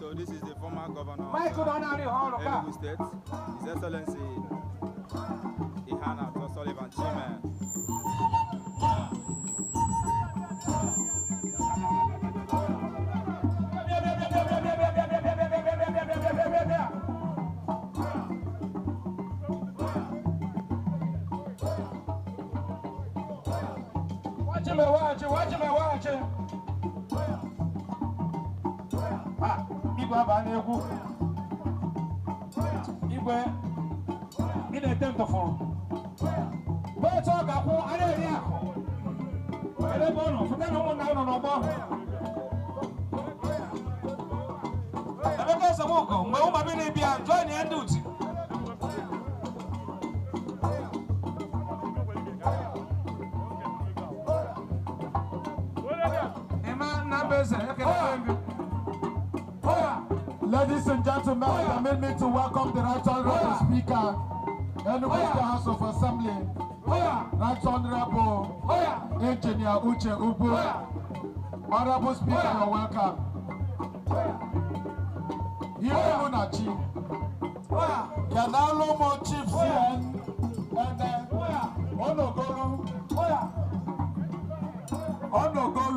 So this is the former governor of Michael Donald Hall. Enugu State, His Excellency Iheanacho Sullivan Chime. Watch him, watch him, watch him, watch him. Ah, igwe aba n'egwu. Igwe, ị na-ete ntụfụrụ. Bọọtụ ọ ga-akwụ, a na-eri akụ. Kedu ebe ọ nọ? Fụta na ụmụnna ụnọ n'ọgbọ. Emeka Esemokwu, mgbe ụmụ mmiri bịa, join ya ndị uti. Emma Nnambeze, ekele gị. Ladies and gentlemen, permit me to welcome the Right Honorable Speaker, Enugu State House of Assembly, Right Honorable Engineer Uche Ugwu. Honorable Speaker, you're welcome. Ihe Munachi, Kenalomo Chief CN, Ene, Onogolu, Onogolu.